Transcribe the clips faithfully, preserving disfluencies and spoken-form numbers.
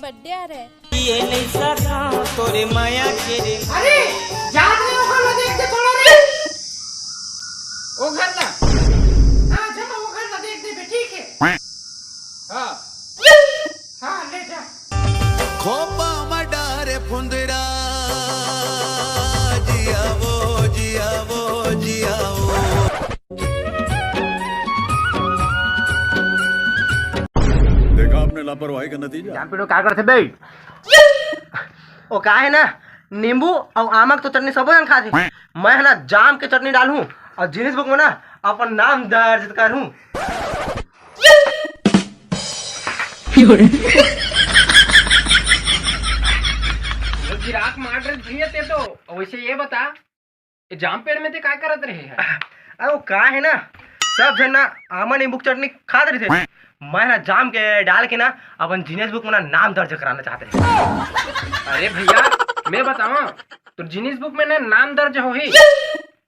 Birthday आ रहा है। ये नहीं सका तोरे माया के रे। अरे, जात रे, ओखर ला देख दे थोड़ा रे। ओखर ला। हाँ, जा, ओखर ला देख दे बे, ठीक है। हाँ। हाँ, ले जा। खोपा मा डारे फुंदरा, जिया वो, जिया वो, जिया वो। देखा आपने लापरवाही का नतीजा। जान पीड़ो का करथे बे? ओ का है ना, नींबू अउ आमा के तो चटनी सबो झन खाथे। मैं है ना जाम के चटनी डालहूँ अउ Guinness Book में ना अपन नाम दर्ज करहूँ। वो गिराक मार रहे भैया ते तो। वैसे ये बता, ये जाम पेड़ में ते काय करत रहे है? अरे वो का है ना, सब झन ना आमा नींबू के चटनी खात रहिथे, मैं ना जाम के डाल के ना अपन Guinness Book में ना नाम दर्ज कराना चाहत रहे। अरे भैया, मैं बतावा, तोर Guinness Book में ना नाम दर्ज होही,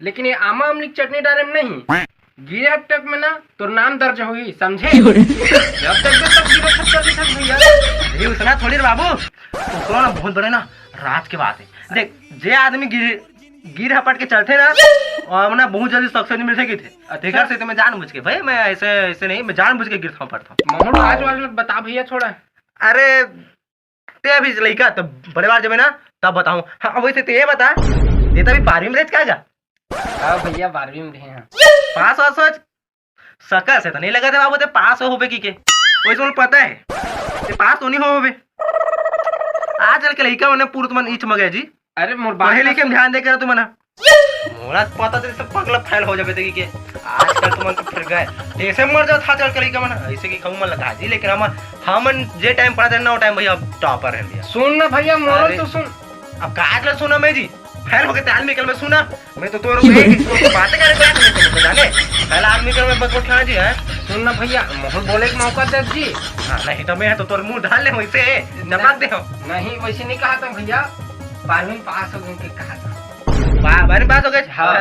लेकिन ये आमा अमली के चटनी डाले में नहीं। गिरे हफ्ते में ना तोर नाम दर्ज होही, समझे? जब तक, जब तक गिरे हफ्ते लिखत भैया। अरे उतना थोड़ी रे बाबू, ओकरो ना बहुत बड़े ना राज के बात है। देख, जे आदमी गिर गिर हपट के चलथे ना, अउ ना बहुत जल्दी सक्सेस मिलथे कहिथे। अच्छा। तेकर से तो मैं जानबूझ के, भाई, मैं ऐसे, ऐसे नहीं, मैं जानबूझ के गिरथौं पड़थौं। महूँ आज वाले बता भैया, छोड़ा। अरे, ते अभी लइका, तब बड़े बार जबे ना, तब बताहूँ। हाँ, वैसे ते ये बता, ते तो अभी बारहवीं में रेच का गा? हाँ भैया, बारहवीं में रहे हैं। पास वास हो? सकल से तो नहीं लगत हे बाबू, ते पास होबे कहिके। वैसे मोला पता है, ते पास तो नहीं होबे। आजकल के लइका मन पूरा तुमन ईच मगे जी। अरे मोर बात पढ़े लिखे में ध्यान दे के तुमन। मोला पता चले सब पगला फेल हो जाबे ते कहिके। आजकल तुमन तो फिर गए। जैसे मर जात आजकल के लइका मन, ऐसे कि कहूँ मन लगा जी, लेकिन हमन, हमन जे टाइम पढ़त रहे ना, वो टाइम भैया टॉपर है भैया। सुन ना भैया, मोरो अरे। तो सुन। अब का आजकल सुना मैं जी? फेल होके ते आदमी कल में सुना, मैं तो तोर एक, एक, एक बातें करे, बात नहीं समझ में जाने। पहला आदमी कल में बस उठा जी, हैं? सुन ना भैया, मोहन बोले के मौका दे जी। हाँ, नहीं तो मैं तो तोर मुंह ढाल ले वैसे, चपक दे हो। नहीं, वैसे नहीं कहा था भैया, बारहवीं पास हो गए के कहा था। बा-, बारहवीं पास हो गए? हाँ।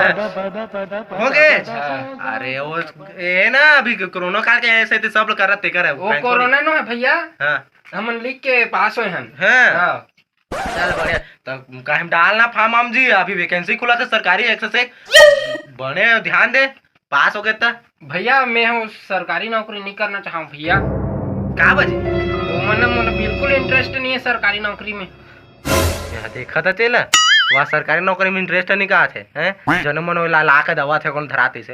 हो गए? हाँ। अरे वो, ये ना अभी कोरोना काल के ऐसे थे, सब लोग कर रहे, तेकर है, वो कोरोना नो है भैया। हाँ। हमन लिख के पास होए हन। हाँ। हाँ। चल बढ़िया। त काहे में डाल ना form वाम जी, अभी vacancy खुला थे सरकारी, एक से एक। बने ध्यान दे, पास हो गए त। भैया, मैं हूँ सरकारी नौकरी नहीं करना चाहूँ भैया। का बजे? वो मन, मोला बिल्कुल interest नहीं है सरकारी नौकरी में। यहाँ देखा था तेला, वहाँ सरकारी नौकरी में interest नहीं कहा थे, हैं? जनो मन ला, ला के दवा थे कौन धराते से।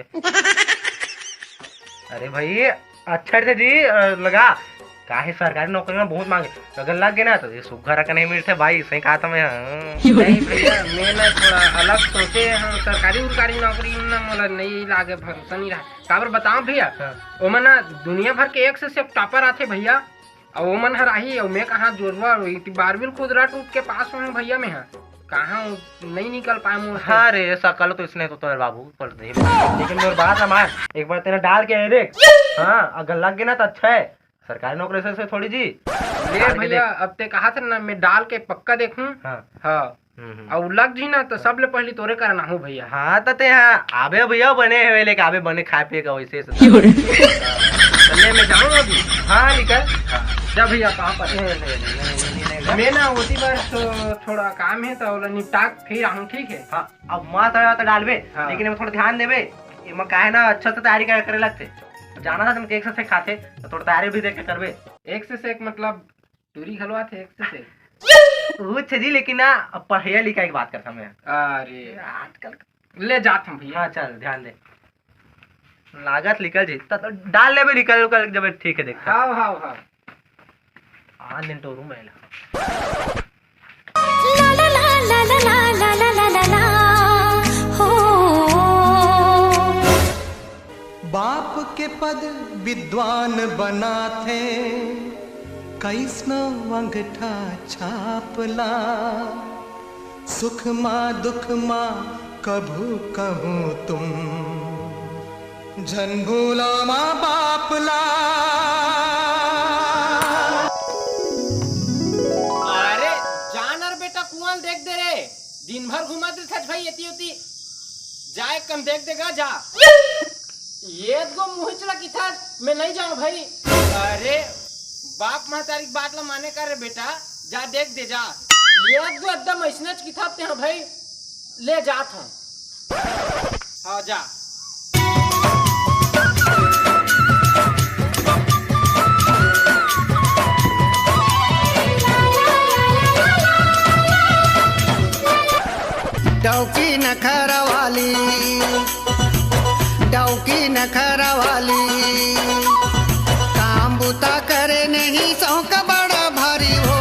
अरे भाई, अच्छा रे जी, अ, लगा। काहे सरकारी नौकरी में बहुत मांगे। अगर लग गए ना तो ये सुग्घर अकन नहीं मिलते भाई, सही कहा था मैं, हाँ। नहीं भैया, मैं ना थोड़ा अलग सोचे हूँ, सरकारी उरकारी नौकरी में ना मोला नहीं लागे, भरोसा नहीं रहा। काबर बताओ भैया, हाँ। ओमन ना दुनिया भर के एक से एक टॉपर आथे भैया, अउ ओमन हर आही, अउ मैं कहाँ जोरवा, इति बारहवीं खुदरा टूट के पास होए हूँ भैया मैं, हाँ। कहाँ नहीं निकल पाए मोर से। हाँ रे, सकल तो इसने तो तोर बाबू कर दे। लेकिन मोर बात ना मान, एक बार तेला डाल के देख। हाँ, अगर लग गए ना तो अच्छा है। सरकारी नौकरी से, से थोड़ी जी। ले डाल के भैया, देख। अब ते कहा था ना, मैं डाल के पक्का देखूं। हाँ। हाँ। हम्म, हम्म। अउ लग जी ना तो सबले पहली तोरे करना हो भैया। हाँ, तो ते हाँ, आबे भैया बने हुए लेके आबे बने खाए पिए का वैसे से। क्यों रे? चलिए, मैं जाऊँ अभी। हाँ, निकल। हाँ। जा भैया, कहाँ पर? नहीं, नहीं, नहीं, नहीं, नहीं, नहीं, नहीं। मैं ना उसी बार तो थोड़ा काम है तो ओला निपटा के फिर आऊँ, ठीक है? हाँ, अब माँ तो, तो डालबे, हाँ। लेकिन एमा थोड़ा ध्यान देबे। एमा काहे ना अच्छा से तैयारी करे, करे लगथे। जाना था तुमके एक से सिखाथे, तो थोड़ा तैयारी भी देख के करबे। एक से एक मतलब टूरी घलो आथे एक से एक। वो छे जी, लेकिन ना, अब पढ़ाई लिखाई की बात करता मैं। अरे। आजकल। ले जात हम भैया। हाँ, चल, ध्यान दे। लागत निकल जी, त, त डाल लेबे, निकल, निकल जब ठीक है, देखता। हाँ, हाँ, हाँ। आ दिन तो रूम आएला। बाप के पद विद्वान बनाथे, कइसनो अंगठा छाप ला। सुख मा दुख मा कभू कहूँ तुम, झन भूलो मा बाप ला। अरे, जा न रे बेटा, कुआं ल देख दे रे। दिन भर घुमत रहिथस भाई एती ओती। जा एक कन देख दे गा, जा। ये गो मुहिच ला किथस, मैं नहीं जाऊँ भाई। अरे, बाप महतारी के बात ला माने कर रे बेटा, जा देख दे जा। ये तो एकदम ऐसने च किताब ते हैं भाई, ले जात हूँ। हाँ जा। डौकी नखरा वाली, डौकी नखरा वाली, काम बुता करे नहीं शौक बड़ा भारी हो,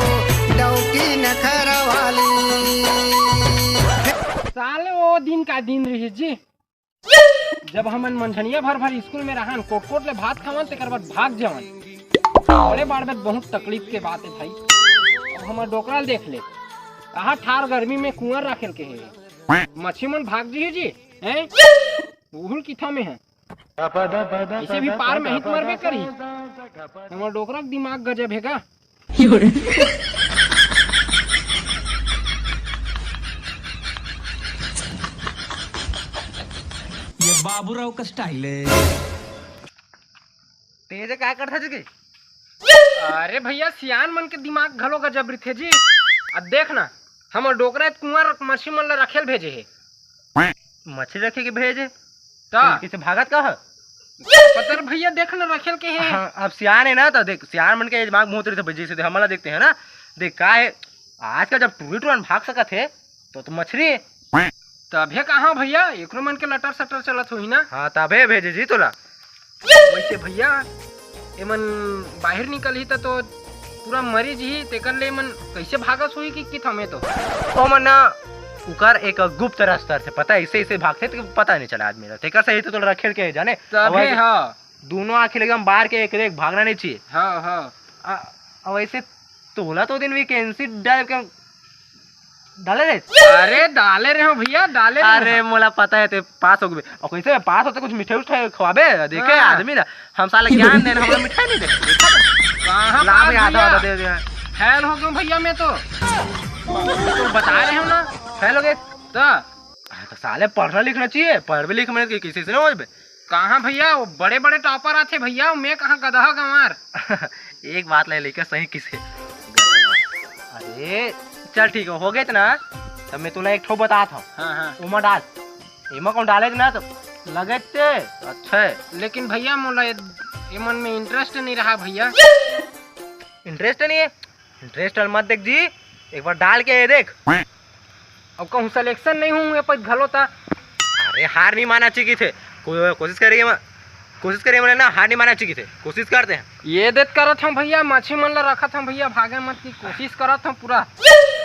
डौकी नखरा वाली। साले वो दिन का दिन रही जी, जब हमन मंझनिया भर भर स्कूल में रहन, कोट कोट ले भात खावन, तेकर बाद भाग जावन। बड़े बार में बहुत तकलीफ के बात है भाई। अब हमर डोकरा ल देख ले, कहा ठार गर्मी में कुआर राखेल के है, मच्छी मन भाग जी जी हैं, उहुल किथा में है। ऐसे भी पार में ही तो मरबे करही। हमर डोकरा के दिमाग गजब है का? ये बाबूराव का स्टाइल है। तेरे का करता जी? अरे भैया, सियान मन के दिमाग घलो गजब रहिथे जी। अब देख ना, हमर डोकरा कुंवर मछली मन ला रखेल भेजे हे। मछली रखे के भेजे? त? किसे भागत का ह? पतर भैया, देख ना, रखेल के हे। हाँ, अब सियान है ना, तो देख, सियान मन के दिमाग बहुत रहिथे, जैसे हमला देखते हैं ना, देख का है, आजकल जब टूरी टूरन भाग सकत हे, तो, तो मछली। तभे कहा भैया, एकरो मन के लटर सटर चलत होही ना। हाँ, तभे भेजे जी तोला। वैसे भैया, एमन बाहर निकलही त तो पूरा मरी जही, तेकर ले एमन कैसे भागस होही कि, कि थमे तो। ओमन ना, उकर एक गुप्त रास्ता से पता है, ऐसे, ऐसे भागथे तो पता नहीं चला आदमी ला। तेकर से ही तो तोला रखेल के जाने। तभे अब हाँ। दोनों आँखी एकदम बार के एक देख भागना नहीं चाहिए। हाँ, हाँ। आ, अब ऐसे तोला तो दिन वैकेंसी डाल के डाले रे। अरे डाले रहे हो भैया, डाले रहे अरे हो। मोला पता है ते पास हो गए। और कैसे पास होते कुछ मिठाई उठाई खवाबे? देखे हाँ। आदमी ना, हम साला ज्ञान देन, हमरा मिठाई नहीं दे। कहाँ लाभ पास आता भैया? होता दे दे। फेल हो गया भैया मैं तो। तो बता रहे हो ना। फेल हो गए? तो हाँ, तो साले पढ़ना लिखना चाहिए, पढ़बे लिखबे नहीं तो किसी से ना हो बे। कहाँ भैया, वो बड़े बड़े टॉपर आथे भैया, मैं कहाँ गदहा गंवार। एक बात ले लेकर सही किसे। अरे चल ठीक है, हो गए ना, तब मैं तुला एक ठो बतात हूँ। हाँ, हाँ। ओमा डाल, एमा कौन डाले ना तो लगे ते अच्छा है। लेकिन भैया मोला ये, ये मन में इंटरेस्ट नहीं रहा भैया। इंटरेस्ट नहीं है? इंटरेस्ट मत देख जी, एक बार डाल के ये देख। अब कहूँ सिलेक्शन नहीं हूँ ये पद घलो ता। अरे हार नहीं माना चाहिए थे, को-, कोशिश करेंगे मैं, कोशिश करेंगे मैंने ना, हार नहीं माना चाहिए थे, कोशिश करते हैं। ये देत करत हम भैया, मछली मन ला रखत हम भैया, भागे मत की कोशिश करत हम पूरा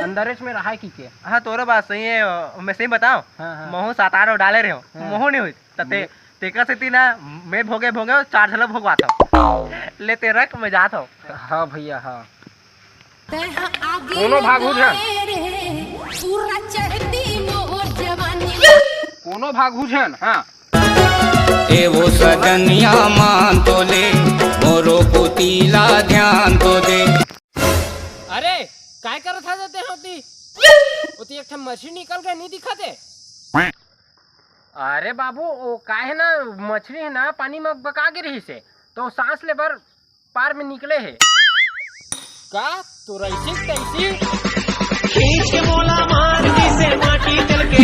अंदरेच में रहा की के। हाँ तोरा बात सही है, मैं सही बताऊँ। हाँ, हाँ। महू सात आठ डाले रहे हो, हाँ। महू नहीं हुई, तते तेकर सेती ना मैं भोगे भोगे चार झलक भोगवात हूँ। ले ते रख, मैं जात हूँ। हाँ भैया, हाँ। कोनो भागू झन। कोनो भागू झन, हाँ। ए वो सजनिया मान तो ले, मोरो पुतीला ध्यान तो दे। अरे, काय करत हा जाते होती? ओती एक ठन मछली निकल गए, नहीं दिखा दे। अरे बाबू, वो का है ना, मछली है ना, पानी में बका गिर रही से, तो सांस ले बर पार में निकले है। का? तो रईसी तैसी? खींच के मोला मार दी से माटी चल के